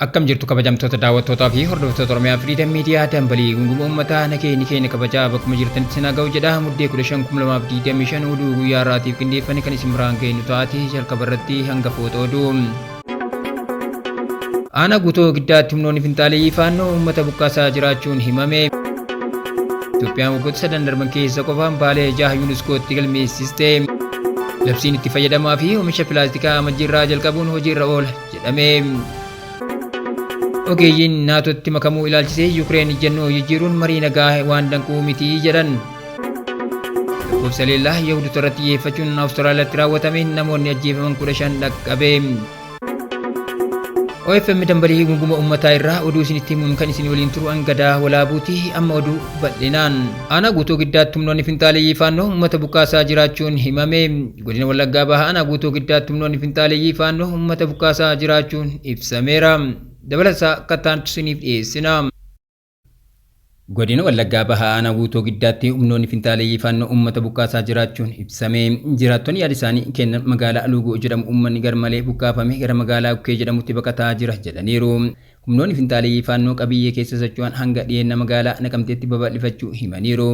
Akkam jirtu kabajamtoota daawwattootaa fi hordoftoota Oromiyaa Firiidam Miidiyaa dambalii gunguma uummataa nageenyi keenya kabajaa bakkuma jirtanitti isin haa ga'u jedha muddee 15/2025 oduu guyyaa har'aatiif qindeeffanne kan isin biraan geenyu taati jalqaba irratti hangafoota oduu. Aanaa guutoo giddaatti humnoonni finxaaleeyyii faannoo uummata buqqaasaa jiraachuun himame. Itoophiyaan waggoota sadan darban keessa qofa hambaalee jaha yuuniskootti galmeessiste. Labsiin itti fayyadamaa fi oomisha pilaastikaa amajjiirraa jalqabuun hojiirra oola jedhame. Ogeeyyiin naatootti makamuu ilaalchisee Yukireen ejjennoo jijjiiruun marii nagaa waan danquu miti jedhan. Lakkoofsa leellaa Yahudota irratti xiyyeeffachuun Awustiraaliyaatti raawwatameen namoonni ajjeefaman 15 dhaqqabe. OFM dambalii gunguma uummataa irraa oduu isinitti himuun kan isin waliin turu angadaa walaabuuti amma oduu bal'inaan. Aanaa guutuu giddaatti humnoonni finxaaleeyyii faannoo uummata buqqaasaa jiraachuun himame. Godina Wallaggaa Bahaa aanaa guutuu giddaatti humnoonni finxaaleeyyii faannoo uummata buqqaasaa jiraachuun ibsameera. Dabalataa akka taantu isiniif dhiyeessina. Godina Wallaggaa Bahaa Aanaa Guutoo Giddaatti humnoonni finxaaleeyyii Faannoo uummata buqqaasaa jiraachuun ibsame. Jiraattonni yaada isaanii kennan magaalaa Luugoo jedhamu uummanni garmalee buqqaafame gara magaalaa Ukkee jedhamutti baqataa jira jedhaniiru. Humnoonni finxaaleeyyii Faannoo qabiyyee keessa socho'an hanga dhiyeenna magaalaa Naqamteetti babal'ifachuu himaniiru.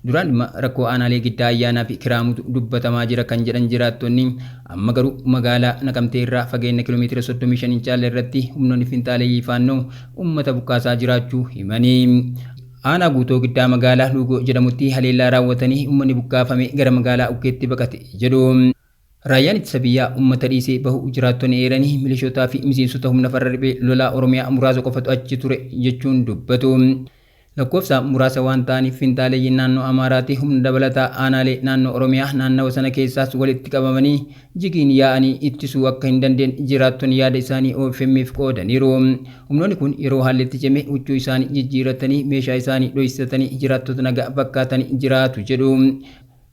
Duraan dhimma rakkoo aanaalee Giddaa Ayyaanaa fi Kiraamutu dubbatamaa jira kan jedhan jiraattonni, amma garuu magaalaa Naqamtee irraa fageenna kiiloomeetira 35 hin caalle irratti humnoonni finxaaleeyyii Faannoo uummata buqqaasaa jiraachuu himanii. Aanaa Guutoo Giddaa magaalaa Luugoo jedhamutti haleellaa raawwatanii uummanni buqqaafame gara magaalaa Ukkeetti baqate jedhu. Raayyaan ittisa biyyaa uummata dhiisee bahuu jiraattonni eeranii milishootaa fi miseensota humna farra riphee lolaa Oromiyaa muraasa qofatu achi ture jechuun dubbatu. Lakkoofsaan muraasa waan ta'aniif finxaaleeyyiin naannoo Amaaraatii humna dabalataa aanaalee naannoo Oromiyaa naannawa sana keessaas walitti qabamanii jigiin yaa'anii ittisuu akka hin dandeenye jiraattonni yaada isaanii OFM'f qoodaniiru. Humnoonni kun yeroo haalli itti cime huccuu isaanii jijjiirratanii meeshaa isaanii dhoysatanii jiraattota nagaa fakkaatanii jiraatu jedhu.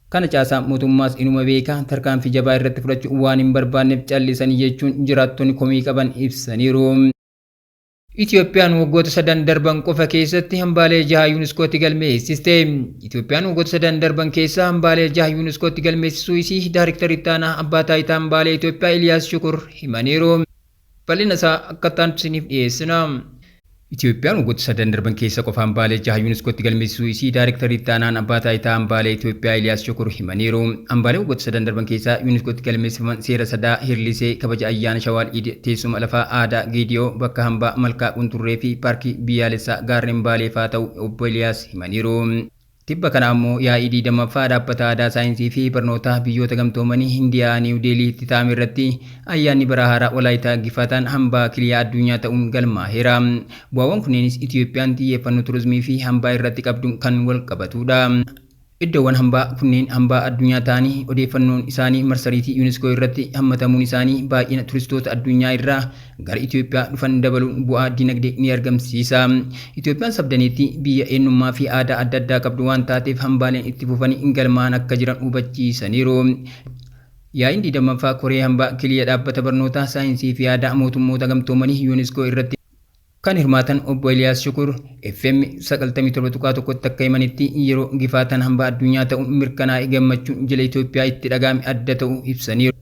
Kana caasaan mootummaas inuma beeka, tarkaanfii jabaa irratti fudhachuu waan hin barbaanneef callisanii jechuun jiraattonni komii qaban ibsaniiru. Itoophiyaan waggoota sadan darban qofa keessatti hambaalee jaha yuuniskootti galmeessiste. Itoophiyaan waggoota sadan darban keessa hambaalee jaha yuuniskootti galmeessisuu isii Daariktarri Itti Aanaa Abbaa Taayitaa Hambaalee Itoophiyaa Iliyaas Shukur himaniiru. Bal'ina isaa akka itti aanutti isiniif dhiyeessina. Itoophiyaan waggoota sadan darban keessa qofa hambaalee jaha yuuniskootti galmeessisuu isii Daariktarri Itti Aanaan Abbaa Taayitaa Hambaalee Itoophiyaa Iliyaas Shukur himaniiru. Hambaalee waggoota sadan darban keessa yuuniskootti galmeessifaman seera sadaa, Hirlisee, kabaja ayyaana Shawaal Iid, teessuma lafaa aadaa Geediyoo, bakka hambaa Malkaa Qunxurree fi Paarkii Biyyaalessaa Gaarren Baalee fa'aa ta'uu Obbo Eliyaas himaniiru. Tibba kana ammoo yaa'ii 20ffaa Dhaabbata Aadaa Saayinsii fi Barnootaa Biyyoota Gamtoomanii Hindiyaa Niiw Deeliitti taa'ame irratti ayyaanni bara haaraa Walaayitaa Gifaataan hambaa kiliyaa addunyaa ta'uun galmaaheera. Bu'aawwan kunneenis Itiyoophiyaan xiyyeeffannoo turizimii fi hambaa irratti qabduun kan walqabatuudha. Iddoowwan hambaa kunneen hambaa addunyaa ta'anii odeeffannoon isaanii marsariitii Unesco irratti hammatamuun isaanii baay'ina turistoota addunyaa irraa gara Itoophiyaa dhufan dabaluun bu'aa dinagdee ni argamsiisa. Itoophiyaan sabdaneettii biyya eenyummaa fi aadaa adda addaa qabdu waan taateef hambaaleen itti fufanii galmaa'an akka jiran hubachiisaniiru. Yaa'iin 20ffaa Koree Hambaa Kiliya Dhaabbata Barnootaa, Saayinsii fi Aadaa Mootummoota Gamtoomanii Unesco irratti kan hirmaatan Obbo Eliyaas Shukur FM 97.1tti akka himanitti, yeroo Gifaataan hambaa addunyaa ta'uun mirkanaa'e gammachuun jila Itoophiyaa itti dhaga'ame adda ta'uu ibsaniiru.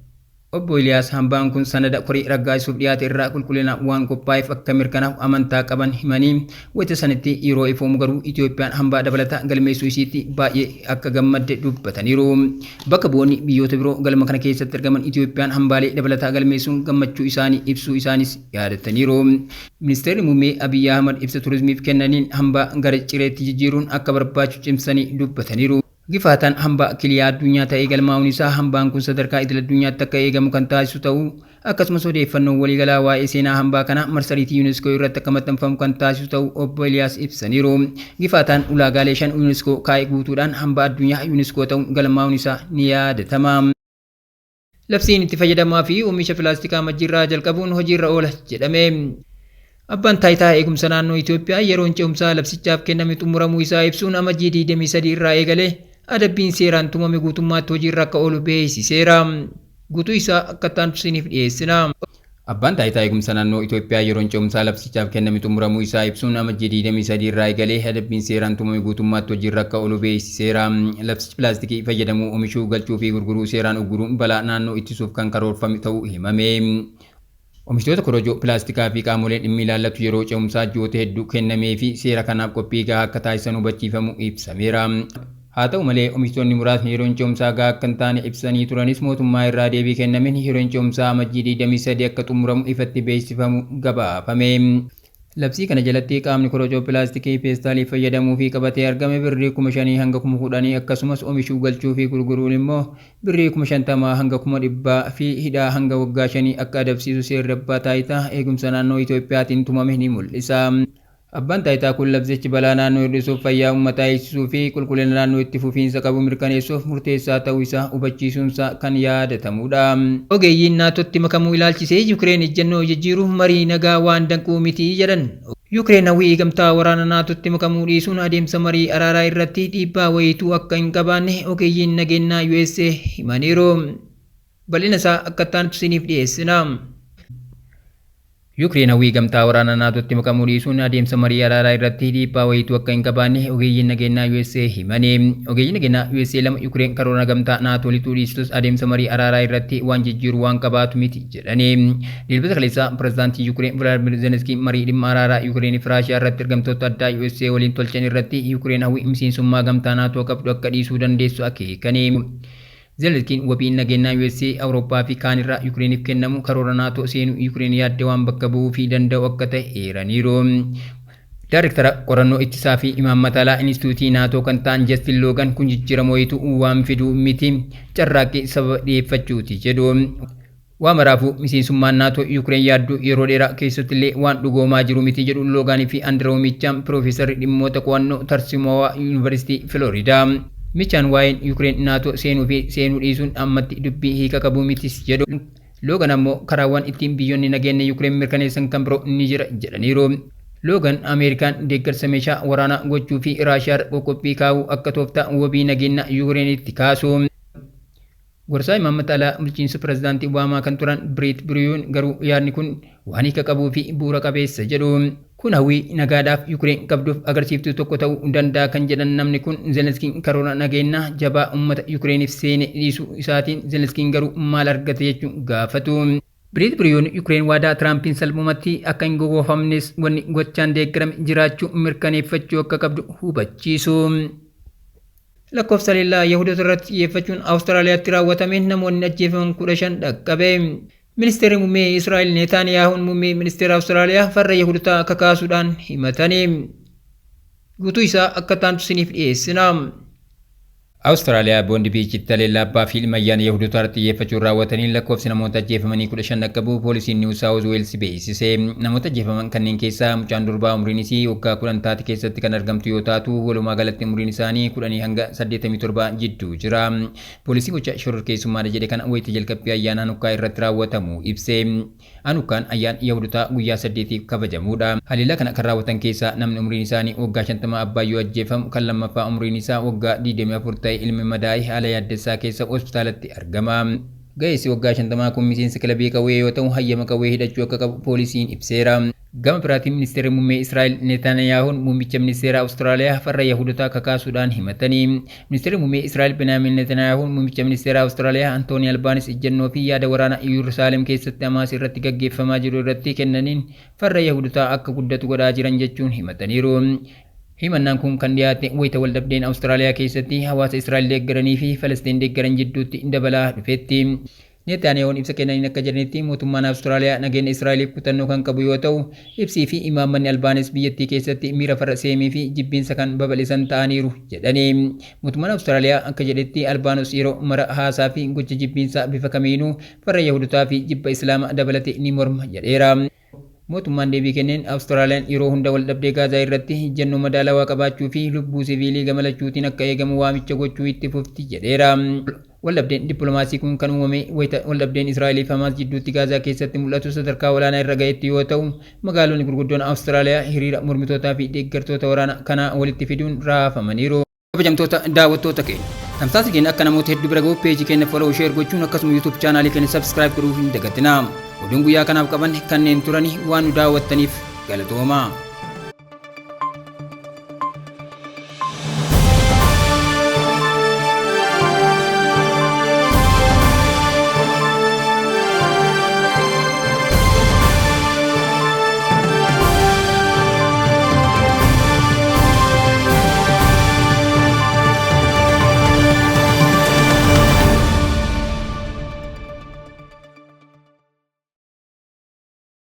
Obbo Eliyaas hambaan kun sanada koree raggaasisuuf dhiyaate irraa qulqullinaan waan qophaa'eef akka mirkanaa'u amantaa qaban himanii, wayita sanatti yeroo ifoomu garuu Itoophiyaan hambaa dabalataa galmeessuu isiitti baay'ee akka gammadde dubbataniiru. Bakka bu'oonni biyyoota biroo galma kana keessatti argaman Itoophiyaan hambaalee dabalataa galmeessuun gammachuu isaanii ibsuu isaanis yaadataniiru. Ministeerri Muummee Abiyyi Ahmad ibsa turizimiif kennaniin hambaa gara cireetti jijjiiruun akka barbaachu cimsanii dubbataniiru. Gifaataan hambaa kiliyaa addunyaa ta'ee galmaa'uun isaa hambaan kun sadarkaa idil-addunyaatti akka eegamu kan taasisu ta'uu akkasumas odeeffannoon waliigalaa waa'ee seenaa hambaa kanaa marsariitii Unesco irratti akka maxxanfamu kan taasisu ta'uu Obbo Eliyaas ibsaniiru. Gifaataan ulaagaalee shan Unesco kaa'e guutuudhaan hambaa addunyaa Unesco ta'uun galmaa'uun isaa ni yaadatama. Labsiin itti fayyadamaa fi oomisha pilaastikaa Amajjiirraa jalqabuun hojiirra oola jedhame. Abbaan Taayitaa Eegumsa Naannoo Itoophiyaa yeroon ce'umsaa labsichaaf kenname xumuramuu isaa ibsuun Amajjii 23 irraa eegalee adabbiin seeraan tumame guutummaatti hojiirra akka oolu beeksiseera. Guutuu isaa akka itti aanutti isiniif dhiyeessina. Abbaan Taayitaa Eegumsa Naannoo Itoophiyaa yeroon ce'umsaa labsichaaf kenname xumuramuu isaa ibsuun Amajjii 23 irraa eegalee adabbiin seeraan tumame guutummaatti hojiirra akka oolu beeksiseera. Labsichi pilaastikii fayyadamuu, omishuu, galchuu fi gurguruu seeraan ugguruun balaa naannoo ittisuuf kan karoorfame ta'uu himame. Oomishtoota korojoo pilaastikaa fi qaamoleen dhimmi ilaallatu yeroo ce'umsaa ji'oota hedduu kennamee fi seera kanaaf qophii gahaa akka taasisan hubachiifamu ibsameera. Haa ta'u malee, oomishtoonni muraasni yeroon ce'umsaa gahaa akka hin taane ibsanii turanis, mootummaa irraa deebii kennameen yeroon ce'umsaa Amajjii 23 akka xumuramu ifatti beeksifamu gabaafame. Labsii kana jalatti qaamni korojoo pilaastikii peestaalii fayyadamuu fi qabatee argame birrii 5,000 hanga 10,000, akkasumas oomishuu, galchuu fi gurguruun immoo birrii 50,000 hanga 100,000 fi hidhaa hanga waggaa 5 akka adabsiisu seerri abbaa taayitaa eegumsa naannoo Itoophiyaatiin tumame ni mul'isa. Abbaan taayitaa kun labsichi balaa naannoo hir'isuuf, fayyaa uummataa eegsisuu fi qulqullina naannoo itti fufiinsa qabu mirkaneessuuf murteessaa ta'uu isaa hubachiisuunsaa kan yaadatamudha. Ogeeyyiin NATOtti makamuu ilaalchisee Yukireen ejjennoo jijjiiruuf marii nagaa waan danquu miti jedhan. Yukireen hawwii gamtaa waraana NATOtti makamuu dhiisuun adeemsa marii araaraa irratti dhiibbaa wayiituu akka hin qabaanne ogeeyyiin nageenyaa USA himaniiru. Bal'ina isaa akka itti isiniif dhiyeessina. Yukireen hawwii gamtaa waraana NATOtti makamuu dhiisuun adeemsa marii araaraa irratti dhiibbaa wayiituu akka hin qabaanne ogeeyyiin nageenyaa USA himani. Ogeeyyiin nageenyaa USA lama Yukireen karoora gamtaa NATO lixuu dhiistus adeemsa marii araaraa irratti waan jijjiiru waan qabaatu miti jedhani. Dilbata kaleessaa pirezidaantii Yukireen Vilaadimir Zelenskii marii dhimma araaraa Yukireen fi Raashiyaa irratti ergamtoota addaa USA waliin tolchan irratti Yukireen hawwii miseensummaa gamtaa NATO qabdu akka dhiisuu dandeessu akeekani. Zelenskiin wabiin nageenyaa USA, Awurooppaa fi kaan irraa Yukreeniif kennamu karoora NATO seenuu Yukireen yaadde waan bakka bu'uu fi danda'u akka ta'e eeraniiru. Daayirektara qorannoo ittisaa fi imaammata alaa Inistituutii NATO kan ta'an Justin Logan kun jijjiirama wayituu waan fiduu miti, carraaqqii sababa dhiyeeffachuuti jedhu. Waa maraafuu miseensummaan NATO Yukireen yaadduu yeroo dheeraa keessatti illee waan dhugoomaa jiru miti jedhu Loogaanii fi Andiroo Michaan, piroofeesarri dhimmoota qo'annoo tarsiimawaa Yuunivarsiitii Filooridaa. Michaan waa'een Yukireen NATO seenuu fi seenuu dhiisuun ammatti dubbii hiika qabu mitis jedhu. Loogan ammoo karaawwan ittiin biyyoonni nageenya Yukireen mirkaneessan kan biroo ni jira jedhaniiru. Loogan Ameerikaan deeggarsa meeshaa waraanaa gochuu fi Raashiyaa qoqqophii kaa'uu akka tooftaa wabii nageenya Yukireenitti kaasu. Gorsaa imaammata alaa bulchiinsa pirezidaantii Obaamaa kan turan Biriit Biriyuun garuu yaadni kun waan hiika qabuu fi bu'uura qabeessa jedhu. Kun hawwii nagaadhaaf Yukireen qabduuf agarsiiftuu tokko ta'uu danda'a kan jedhan namni kun, Zelenskiin karoora nageenyaa jabaa uummata Yukireeniif seene dhiisuu isaatiin Zelenskiin garuu maal argate jechuun gaafatu. Biriit Biriyuun Yukireen waadaa Tiraampiin salphumatti akka hin gowwoofamnes wanni gochaan deeggarame jiraachuu mirkaneeffachuu akka qabdu hubachiisu. Lakkoofsa leellaa Yahudoota irratti xiyyeeffachuun Awustiraaliyaatti raawwatameen namoonni ajjeefaman 15 dhaqqabe. Ministeerri muummee Israa'el Neetaaniyaahuun muummee ministeera Awustiraaliyaa farra Yahudotaa kakaasuudhaan himatanii. Guutuu isaa akka taantu isiniif dhiyeessina. Awustiraaliyaa Boondi Biichitti haleellaa abbaa fi ilma ayyaana Yahudotaa irratti xiyyeeffachuun raawwataniin lakkoofsi namoota ajjeefamanii 15 dhaqqabuu poolisiin Niiw Saawuz Weels beeksise. Namoota ajjeefaman kanneen keessaa mucaan durbaa umriin isii waggaa 10 taate keessatti kan argamtu yoo taatu, walumaa galatti umriin isaanii 10 hanga 87 jidduu jira. Poolisiin gocha shororkeessummaadha jedhe kana wayita jalqabbii ayyaana Hanukkaa irratti raawwatamu ibse. Hanukkaan ayyaana Yahudotaa guyyaa 8f kabajamudha. Haleellaa kana kan raawwatan keessaa namni umriin isaanii waggaa 50 abbaa yoo ajjeefamu, kan lammaffaa umriin isaa waggaa 24 ta'e ilmi madaa'e haala yaaddessaa keessa hospitaalatti argama. Ga'eessi waggaa 50 kun miseensa kilabii qawwee yoo ta'u, hayyama qawwee hidhachuu akka qabu poolisiin ibseera. Gama biraatiin ministeerri muummee Israa'el Netaniyaahuun muummicha ministeera Awustiraaliyaa farra Yahudotaa kakaasuudhaan himatanii. Ministeerri muummee Israa'el Benaamin Netaniyaahuun muummicha ministeera Awustiraaliyaa Antoonii Albaanis ejjennoo fi yaada waraana Yerusaalem keessatti Hamaas irratti gaggeeffamaa jiru irratti kennaniin farra Yahudotaa akka guddatu godhaa jiran jechuun himataniiru. Himannaan kun kan dhiyaate wayita waldhabdeen Awustiraaliyaa keessatti hawaasa Israa'el deeggaranii fi Falastiin deeggaran jidduutti dabalaa dhufetti. Netanyahuun ibsa kennaniin akka jedhanitti, mootummaan Awustiraaliyaa nageenya Israa'eliif kutannoo kan qabu yoo ta'u, ibsii fi imaammanni Albaanis biyyattii keessatti miira farra seemii fi jibbiinsa kan babal'isan ta'aniiru jedhani. Mootummaan Awustiraaliyaa akka jedhetti, Albaanos yeroo mara haasaa fi gocha jibbiinsaa bifa kamiinuu farra Yahudotaa fi jibba Islaamaa dabalate ni morma jedheera. Mootummaan deebii kenneen Awustiraaliyaan yeroo hunda waldhabdee Gaazaa irratti ejjennoo madaalawaa qabaachuu fi lubbuu siviilii gama lachuutiin akka eegamu waamicha gochuu itti fufti jedheera. Waldhabdeen dippiloomaasii kun kan uumame wayita waldhabdeen Israa'elii fi Hamaas jidduutti Gaazaa keessatti mul'atu sadarkaa olaanaa irra ga'etti yoo ta'u, magaalonni gurguddoon Awustiraaliyaa hiriira mormitootaa fi deeggartoota waraana kanaa walitti fiduun raafamaniiru. Kabajamtoota daawwattoota keenya, tamsaasni keenya akka namoota hedduu bira gahuuf peejii keenya follow, share gochuun akkasuma YouTube chaanaalii keenya subscribe godhuu hin dagatinaa. Oduun guyyaa kanaaf qaban kanneen turani, waan nu daawwattaniif galatoomaa.